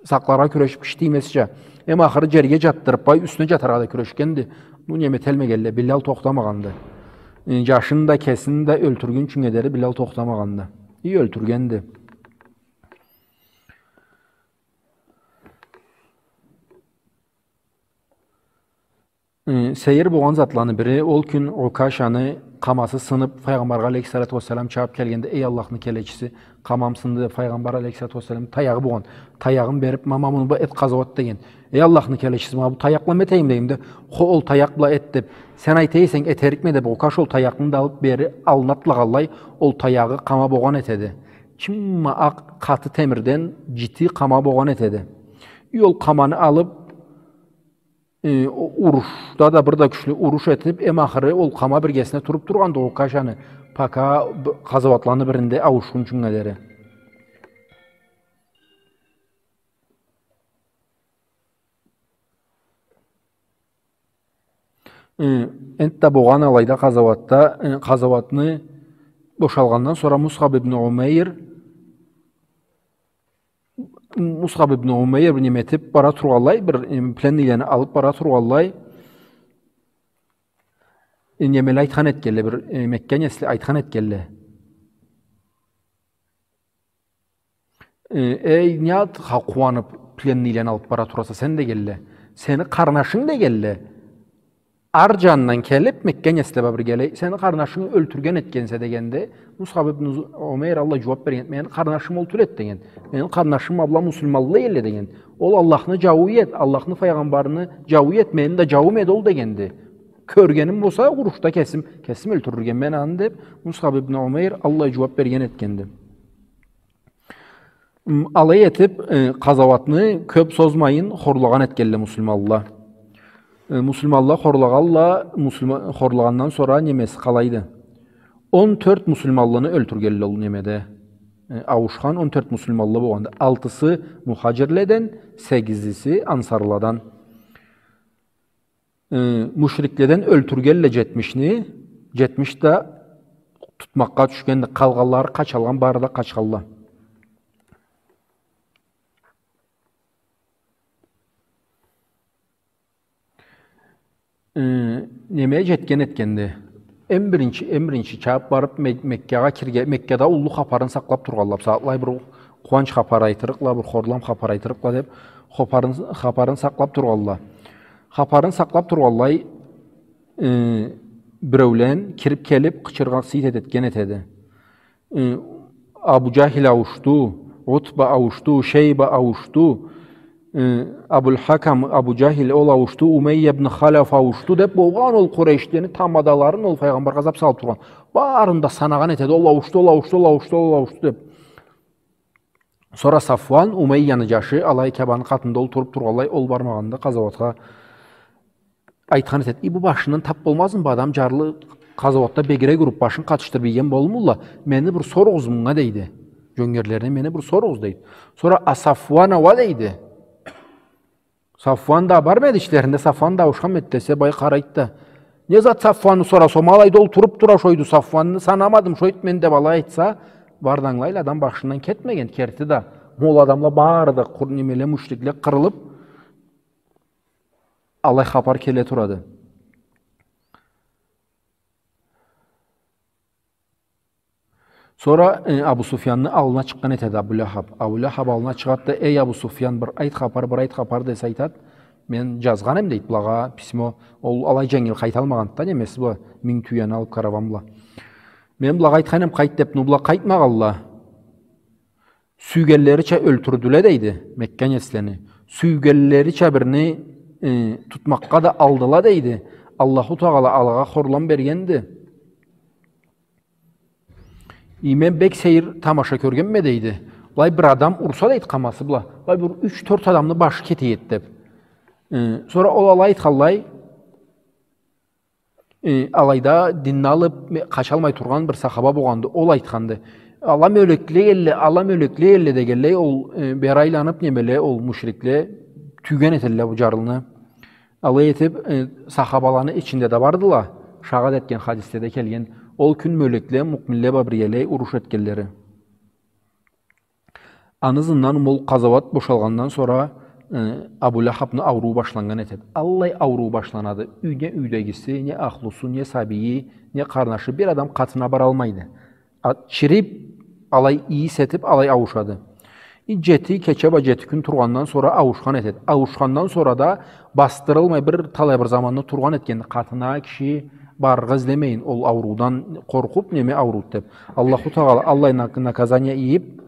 сакъларгъа кюрешип, киши тиймезча. Эм ахыры джерге джатдырып, бай, юсюне джатаргъа да кюрешгенди. Бу неметелмегелле, Билал тохтамагъанды. Э, джашын да, кесин да ёлтюргюнчюнге дери Билал тохтамагъанды. И ёлтюргенди. Э, сейир болгъан затланы бири, ол кюн Укашаны къамасы сынып, Файгъамбаргъа алейхиссалату уассалам чабып келгенде: «Эй, Аллахны келечиси, къамам сынды», — деп, Файгъамбар алейхиссалату уассалам, таягъы болгъан, таягъын берип: «Ма, ма, муну бла эт къазауат», — деген. «Эй, Аллахны келечиси, ма бу таякъ бла этейим», — дегенде: «Хо, ол таякъ бла эт», — деп, «Сен айта эсенг, этерикме», — деп, Укаш ол таякъны да алып, бери аллына атлагъанлай, ол таягъы къама болгъан этеди. Чымма акъ къаты темирден джити къама болгъан этеди. И ол къаманы алып, э, у-, урушда да бир да кючлю уруш этип, эм ахыры ол къама биргесине туруп тургъанды Укашаны, пока б-, къазауатланы биринде ауушхунчунга дери. Э, энтда болгъан алайда къазауатда, э, къазауатны бошалгъандан сора Мусхаб ибн Умейр Мусхаб ибн Умейр бир неме этип бара тургъанлай, бир, э, пленныйлени алып бара тургъанлай, э, немеле айтхан этгенле, бир, э, Мекка несли айтхан этгенле. Э, «Эй, не затха къууанып, пленныйлени алып бара тураса сен?» — дегенле. «Сени къарнашынг, — дегенле, — ар джанындан келип, Мекка несли бла биргелей, сени къарнашынгы ёлтюрген этгенсе», — дегенде, Мусхаб ибн Зу-, Умейр аллай джууап берген: «Мени къарнашым ол тюл эди, — деген. — Мени къарнашым абла муслиманла элле, — деген. — Ол Аллахны джауу эди, Аллахны файгъамбарыны джауу эди, мени да джауум эди ол», — дегенди. «Кёргеним болса, урушда кесим, кесим ёлтюрюрген мен аны», — деп, Мусхаб ибн Умейр аллай джууап берген этгенди. М, алай этип, э, къазауатны кёп созмайын хорлагъан этгенле муслиманла. Э, муслиманла хорлагъанла, муслима-, хорлагъандан сора немеси къалайды. Он тёрт муслиманлыны ёлтюргенле ол немеде. Э, ауушхан он тёрт муслиманлы болгъанды. Алтысы мухаджирледен, сегизиси ансарладан. Э, мушрикледен ёлтюргенле джетмишни, джетмиш да тутмакъгъа тюшгенди. Къалгъанлары къачалгъан, бары да къачханла. Э, неме джетген этгенди. Эм биринчи, эм биринчи чабып барып Ме-, Меккагъа кирге-, Меккада уллу хапарын сакълап тургъанла. Сагъатлай бир къууанч хапар айтырыкъла, бир хорлам хапар айтырыкъла деп, хапарын, хапарын сакълап тургъанла. Хапарын сакълап тургъанлай, э, биреулен кирип келип, къычыргъан сыйт этген этеди. Э, Абу Джахил ауушду, Утба ауушду, Шейба ауушду, э, Абул Хакам, Абу Джахил, ол ауушду, Умейя ибн Халаф ауушду деп болгъан ол Къурейшлени тамадаларын ол файгъамбаргъа зап салып тургъан. Барын да санагъан этеди, ол ауушду, ол ауушду, ол ауушду, ол ауушду деп. Сора Сафуан, Умейяны джашы, алай Каабаны къатында олтуруп тургъанлай, ол бармагъанды къазауатха. Айтхан этед: «И, бу башындан тап болмазмы, бу адам джарлы къазауатда бегирек уруп, башын къатышдырып ийген болурмула? Мени бир соругъуз мунга», — дейди. Джёнгерлерине: «Мени бир соругъуз», — дейди. Сора: «А Сафуан а уа?» — дейди. Сафуан да бармады ичлеринде, Сафуан да ауушхан эди десе, бай къарайды да: «Не зат Сафуанны сораса, ма алайда олтуруп тура шойду, Сафуанны санамадым шойду мен», — деп алай айтса, бары да ангылайла, адам башындан кетмеген, керти да. Ол адамла бары да къур-, немеле, мушрикле къырылып, алай хапар келе турады. Сора, э, Абу Суфьянны аллына чыкъгъан этеди Абу Лахаб. Абу Лахаб аллына чыгъад да: «Эй, Абу Суфьян, бир айт хапар, бир айт хапар», — десе, айтад: «Мен джазгъан эм, — дейд, — былагъа письмо». Ол алай дженгил къайталмагъанды да, немеси бла, минг тюйени алып, караван бла. «Мен былагъа айтхан эм, къайт деп, но была къайтмагъанла. Сюйгенлерича ёлтюрдюле, — дейди, — Мекка неслени. Сюйгенлерича бирни, э, тутмакъгъа да алдыла, — дейди. — Аллаху Тагъала алагъа хорлам бергенди. И мен бек сейир тамаша кёргенме, — дейди. — Былай бир адам урса, — дейди, — къамасы бла, былай бир юч-тёрт адамны башы кете эди», — деп. Э, сора ол алай айтханлай, э, алайда динни алып, ме-, къачалмай тургъан бир сахаба болгъанды. Ол айтханды: «Ала мёлекле элле, ала мёлекле элле», — дегенлей, ол, э, бери айланып, немеле, ол мушрикле тюйген этелле бу джарлыны. Алай этип, э, сахабаланы ичинде да бардыла, шагъат этген, хадиследе келген, ол кюн мёлекле, муъминле бла биргелей уруш этгенлери. Аны ызындан ол къазауат бошалгъандан сора, э, Абу Лахабны ауруу башланнган этед. Аллай ауруу башланады. Юйде, юйдегиси, не ахлусу, не сабийи, не къарнашы, бир адам къатына баралмайды. А, чирип, алай ийис этип, алай ауушады. И джети кече бла джети кюн тургъандан сора ауушхан этед. Ауушхандан сора да басдырылмай бир талай бир заманны тургъан этгенди. Къатына киши барыргъа излемейин, ол ауруудан къоркъуп, неме ауруд деп. Аллаху Тагъала аллай нак-, наказание ийип,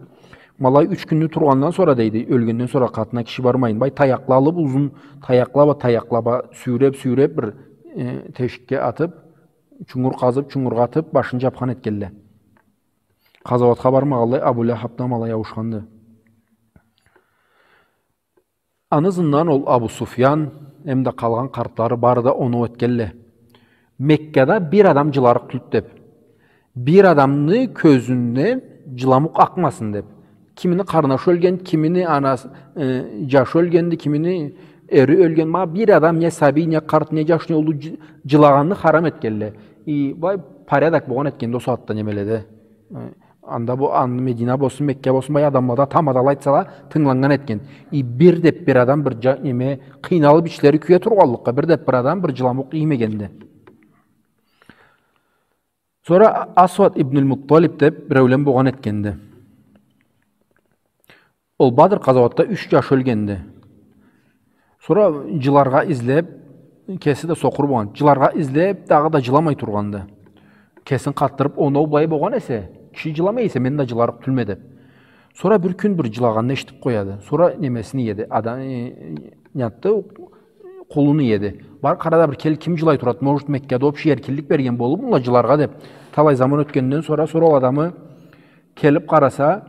ма алай юч кюнню тургъандан сора, дейди, ёлгенден сора къатына киши бармайын. Бай, таякъла алып, узун таякъла бла, таякъла бла сюйреп, сюйреп бир, э, тешикге атып, чунгур къазып, чунгургъа атып, башын джапхан этгенле. Къазауатха бармагъанлай, Абу Лахаб да ма алай ауушханды. Аны ызындан ол Абу Суфьян, эм да къалгъан къартлары бары да оноу этгенле. Меккада бир адам джыларыкъ тюлд деп. Бир адамны кёзюнден джыламукъ акъмасын деп. Кимини къарнашы ёлген, кимини анасы, э, джашы ёлгенди, кимини эри ёлген. Ма бир адам, не сабий, не къарт, не джаш, не уллу дж-, джылагъанны харам этгенле. И бай порядок болгъан этгенди ол сагъатда немеледе. Э, анда бу, анда Медина болсун, Мекка болсун, бай адамлада тамадала айтсала, тынгыланнган этген. И бир деп бир адам бир джа-, неме, къыйналып ичлери кюе тургъанлыкъгъа, бир деп бир адам бир джыламукъ иймегенди. Сора Асвад ибн аль-Мутталиб деп биреулен болгъан этгенди. Ол Бадр къазауатда юч джаш ёлгенди. Сора джыларгъа излеп, кеси да сокъур болгъан. Джыларгъа излеп, дагъыда джыламай тургъанды. Кесин къатдырып, оноу былай болгъан эсе, киши джыламай эсе, мен да джыларыкъ тюлме деп. Сора бир кюн бир джылагъанны эшитип къояды. Сора немесин иеди, адам, э, не затды, къулун иеди. Бар, къара да бир кел, ким джылай турад, может, Меккада общий эркинлик берген болурмула джыларгъа деп. Талай заман ётгенден сора, сора ол адамы келип къараса,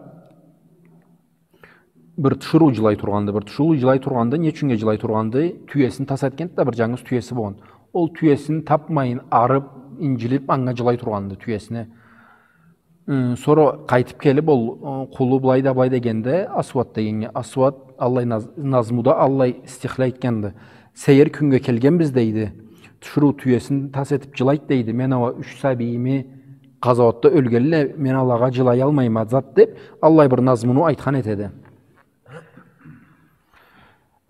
бир тиширыу джылай тургъанды, бир тиширыу джылай тургъанды, не ючюннге джылай тургъанды, тюесин тас этгенди да, бир джангыз тюеси болгъан. Ол тюесин тапмайын, арып, инджилип, анга джылай тургъанды, тюесине. Ы, сора къайтып келип, ол, ы, къулу былай да, былай дегенде, Асвад дегеннге, Асвад аллай наз-, назмуда аллай стихле айтханды. Сейир кюннге келгенбиз, дейди. Тиширыу тюесин тас этип джылайд, дейди. Мен ала юч сабийими къазауатда ёлгенле, мен алагъа джылаялмайма зат деб, аллай бир назмуну айтхан этеди.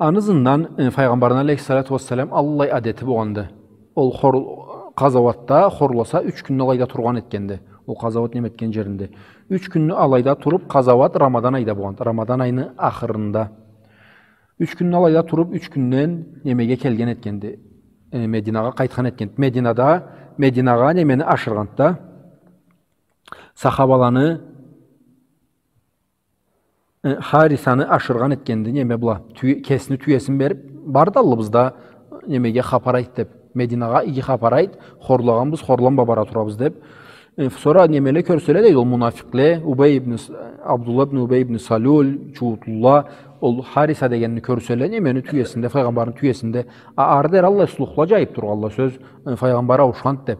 Аны ызындан, э, Файгъамбарны алейхиссалату уассалам аллай адети болгъанды. Ол хор-, къазауатда хорласа, юч кюнню алайда тургъан этгенди. Ол къазауат неме этген джеринде. Юч кюнню алайда туруб, къазауат Рамадан айда болгъанды. Рамадан айны ахырында. Юч кюнню алайда туруб, юч кюнден немеге келген этгенди. Э, Мединагъа къайтхан этгенди. Мединада, Мединагъа немени ашыргъанды да. Сахабаланы Э, Харисаны ашыргъан этгенди, неме бла, тюе-, кесини тюесин бериб, барды аллыбызда, немеге хапар айт деб, Мединагъа иги хапар айт, хорлагъанбыз, хорланма бара турабыз деб. Э, сора немеле кёрселе дейди, ол мунафикъле, Убей ибн С-, Абдулла ибн Убей ибн Салюль, чуутла, ол Хариса дегенни кёрселе, немени тюесинде, Файгъамбарны тюесинде, а, ары дери аллай слухла джайыб тургъалла, сёз, э, Файгъамбар ауушханды деб.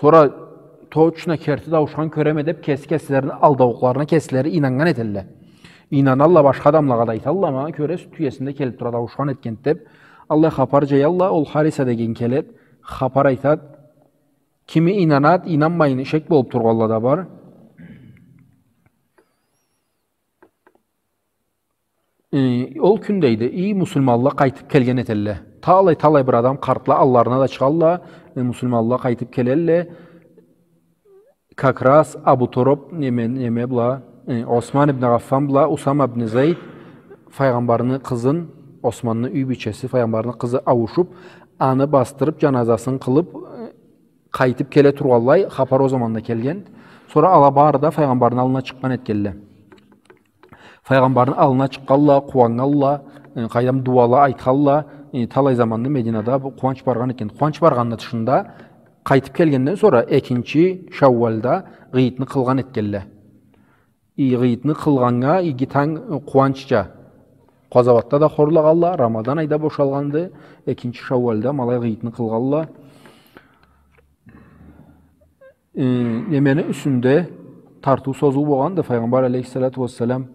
Сора точно керти да ауушхан кёреме деб, кеси кеслерини алдаукъларына кеслери ийнаннган этелле. Ийнаналла, башха адамлагъа да айталла, ма кёресе, тюесинде келиб турады, ауушхан этгенди деб. Аллай хапар джаялла, ол Хариса деген келед, хапар айтад. Кими ийнанад, ийнанмайын, шек болуб тургъалла да бар. Э, ол кюн дейди, и, муслиманла къайтыб келген этелле. Талай, талай бир адам, къартла алларына да чыгъалла, э, муслиманла къайтыб келелле. Как раз Абу Тураб, неме, неме бла, э, Осман ибн Аффан бла Усама ибн Зайд, Файгъамбарны къызын, Османны юй бийчеси, Файгъамбарны къызы ауушуб, аны басдырыб, джаназасын къылыб, э, къайтыб келе тургъанлай, хапар ол заманда келген. Сора ала бары да Файгъамбарны аллына чыкъгъан этгелле. Файгъамбарны аллына чыкъгъалла, къууаннгалла, э, къайдам, дуала айтхалла, э, талай заманны Мединада бу къууанч баргъан экен. Къууанч баргъанны тышында, къайтыб келгенден сора экинчи Шаууалда гъыйытны къылгъан этгелле. И, гъыйытны къылгъаннга иги танг, э, къууанчча. Къазауатда да хорлагъалла, Рамадан айда бошалгъанды, экинчи Шаууалда ма алай гъыйытны къылгъалла. Э, немени юсюнде тартыу-созуу болгъанды, Файгъамбар алейхиссалату уассалам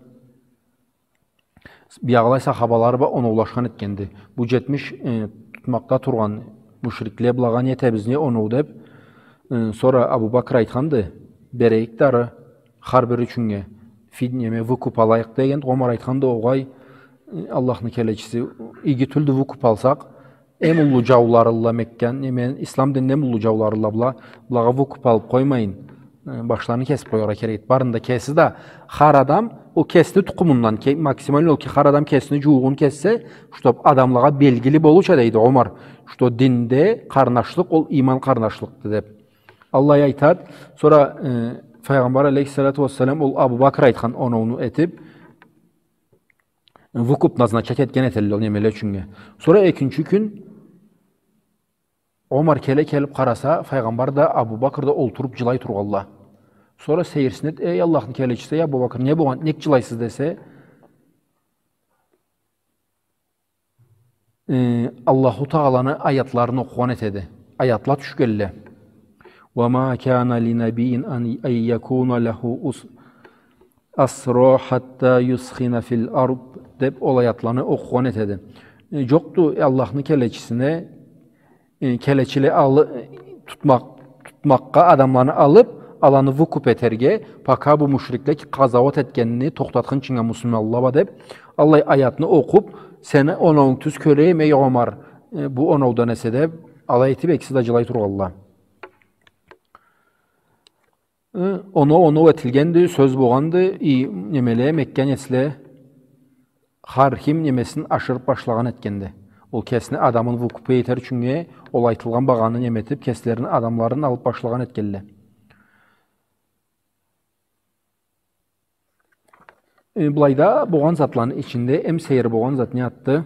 биягъылай сахабалары бла оноулашхан этгенди. Бу джетмиш, э, тутмакъда тургъан мушрикле былагъа не этебиз, не оноу деб. Э, сора Абу Бакр айтханды, берейик да ары, хар бир ючюннге фид-, неме, выкуп алайыкъ деген. Омар айтханды, огъай, э, Аллахны келечиси, иги тюлдю выкуп алсакъ, эм уллу джауларылла Мекканы, неме, ислам динни эм уллу джауларылла была, былагъа выкуп алыб къоймайын, э, башларын кесиб къояргъа керек. Барын да кеси да, хар адам, ол кесини тукъумундан, ке-, максимально ол ке-, хар адам кесини джууугъун кессе, чтоб адамлагъа белгили болурча, дейди Омар, что динде къарнашлыкъ, ол иман къарнашлыкъды деб. Аллай айтад, сора, э, Файгъамбар алейхиссалату уассалам ол Абу Бакр айтхан оноуну этиб, выкуп назначать этген этелле ол немеле ючюннге. Сора экинчи кюн Омар келе келиб къараса, Файгъамбар да, Абу Бакр да олтуруб джылай тургъалла. Сора сейирсинед, эй, Аллахны келечиси, эй, Абу Бакр, не болгъан, нек джылайсыз десе, э, Аллаху Тааланы аятларын окъугъан этеди. Аятла тюшгелле. وما كان لنبي أن، أن يكون له أس-، أسرى حتى يثخن في الأرض деб ол аятланы окъугъан этеди. Э, джокъду Аллахны келечисине, э, келечиле алы-, э, тутмакъ-, тутмакъгъа адамланы алыб, аланы выкуп этерге, пока бу мушрикле къазауат этгенини тохтатхынчынга муслиманла бла деб, аллай аятны окъуб, сени оноунгу тюз кёрейим, эй Омар, э, бу оноудан эсе деб, алай этиб экиси да джылай тургъалла. Э, оноу, оноу этилгенди, сёз болгъанды, и, немеле, Мекканы есле, хар ким немесин ашырыб башлагъан этгенди. Ол кесини адамын выкупа этер ючюннге, ол айтылгъан багъаны неме этиб, кеслерини адамларын алыб башлагъан этгелле. Э, былайда болгъан затланы ичинде эм сейир болгъан зат не затды?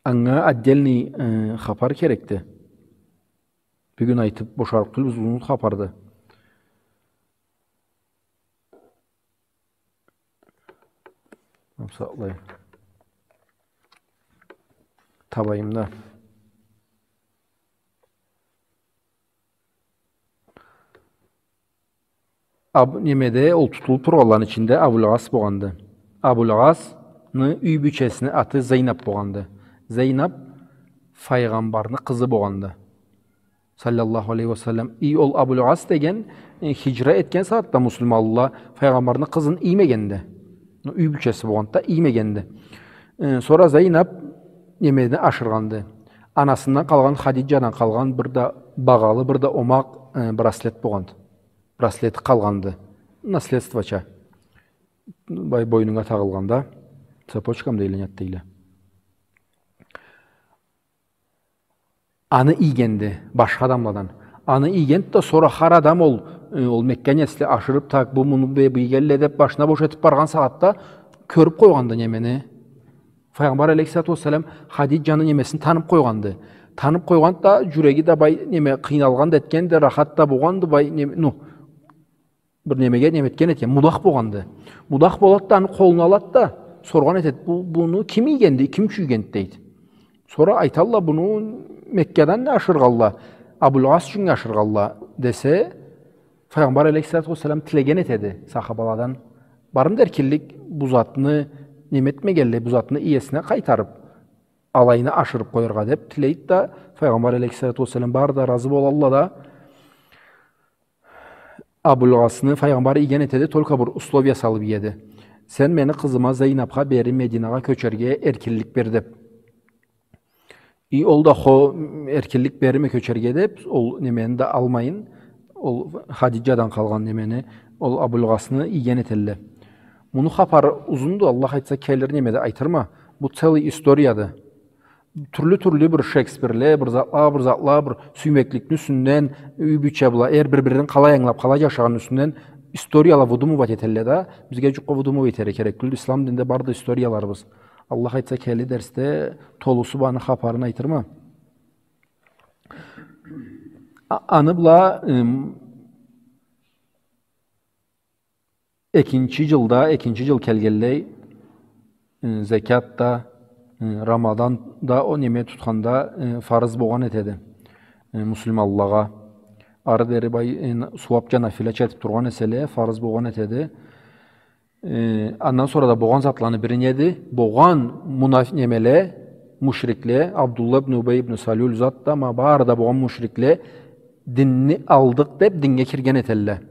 Анга отдельный, э, хапар керекди. Бюгюн айтыб бошарыкъ тюлбюз, узун хапарды. Сакълай. Табайым да. Аб-, немеде, ол тутулуб тургъанланы ичинде Абул-Ас болгъанды. Абул-Асны юй бийчесини аты Зейнаб болгъанды. Зейнаб Файгъамбарны къызы болгъанды. саллаллаху алейхи ва саллам. И ол Абул Ас деген, э, хиджра этген сагъатда муслиманла файгъамбарны къызын иймегенди. Ну, юй бийчеси болгъанды да, иймегенди. Э, сора Зайнаб немени ашыргъанды. Анасындан къалгъан, Хадиджадан къалгъан бир да багъалы, бир да омакъ, э, браслет болгъанды. Браслети къалгъанды. Наследствоча. Бай-, бойнунга тагъылгъанда, цепочкам дейле, не дейле. Аны ийгенди башха адамладан. Аны ийгенди да, сора хар адам ол, э, ол Мекка несли ашырыб, так, бу муну бе-, бу ийгенле деб, башына бош этиб баргъан сагъатда кёрюб къойгъанды немени. Файгъамбар алейхиссалату уассалам Хадиджаны немесин таныб къойгъанды. Таныб къойгъанды да, джюреги да бай неме, къыйналгъан да этгенди, рахат да болгъанды, бай неме, ну, бир немеге неме этген этген, мудах болгъанды. Мудах болад да, аны къолуна алад да, соргъан этед: «Бу, буну ким ийгенди, ким ючюн ийгенди?» — дейд. Сора айталла: «Буну Меккадан ашыргъалла, Абул Ас ючюн ашыргъалла», — десе, Файгъамбар алейхиссалату уассалам тилеген этеди сахабаладан: «Бармыды эркинлик бу затны неме этмегенлей, бу затны иесине къайтарыб, алайына ашырыб къояргъа?» — деб тилейд да, Файгъамбар алейхиссалату уассалам бары да разы болалла да, Абул Асны Файгъамбар ийген этеди, только бир условия салыб иеди. «Сен мени къызыма Зайнабха бери Мединагъа кёчерге эркинлик бер», — деб. И ол да хо-, эркинлик берирме кёчерге деб, ол немени да алмайын, ол Хадиджадан къалгъан немени, ол Абул Асны ийген этелле. Муну хапары узунду, Аллах айтса, келир немеде айтырма. Бу целый историяды. Тюрлю-тюрлю бир Шекспирле, бир затла, бир затла, бир сюймекликни юсюнден, юй бийче бла эр бир-бирин къалай ангылаб, къалай джашагъанны юсюнден историяла выдумывать этелле да, бизге джукъ выдумывать этерге керек тюлдю. Ислам динде барды историяларыбыз. Аллах айтса, келир дерсде толусу бла аны хапарын айтырма. А-, аны бла, ым, экинчи джылда, экинчи джыл келгенлей, э, зекят да, э, Рамадан да, ол неме тутханда, э, фарыз болгъан этеди, э, муслиманлагъа. Ары дери бай, э, сууабча, нафилача этиб тургъан эселе, фарыз болгъан этеди. Э, андан сора да болгъан затланы бири неди? Болгъан мунаф-, немеле, мушрикле, Абдулла ибн Убай ибн Салюль зат да, ма бары да болгъан мушрикле динни алдыкъ деб, динге кирген этелле.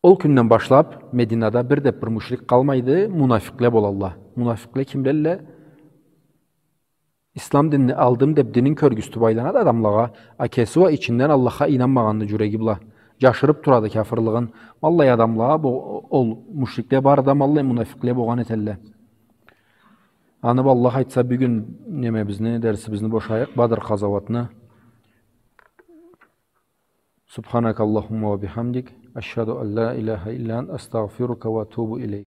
Ол кюнден башлаб Мединада бир да бир мушрик къалмайды, мунафикъле болалла. Мунафикъле кимлелле? Ислам динни алдым деб, динин кёргюзтюб айланады адамлагъа, а кеси уа ичинден Аллахха ийнанмагъанды джюреги бла. Джашырыб турады кяфырлыгъын. Ма аллай адамла, бу, ол мушрикле бары да ма аллай мунафикъле болгъан этелле. Аны бла, Аллах айтса, бюгюн немебизни, дерсибизни бошайыкъ, Бадр къазауатны. سبحانك اللهم وبحمدك، أشهد أن لا إله إلا أنت، أستغفرك وأتوب إليك.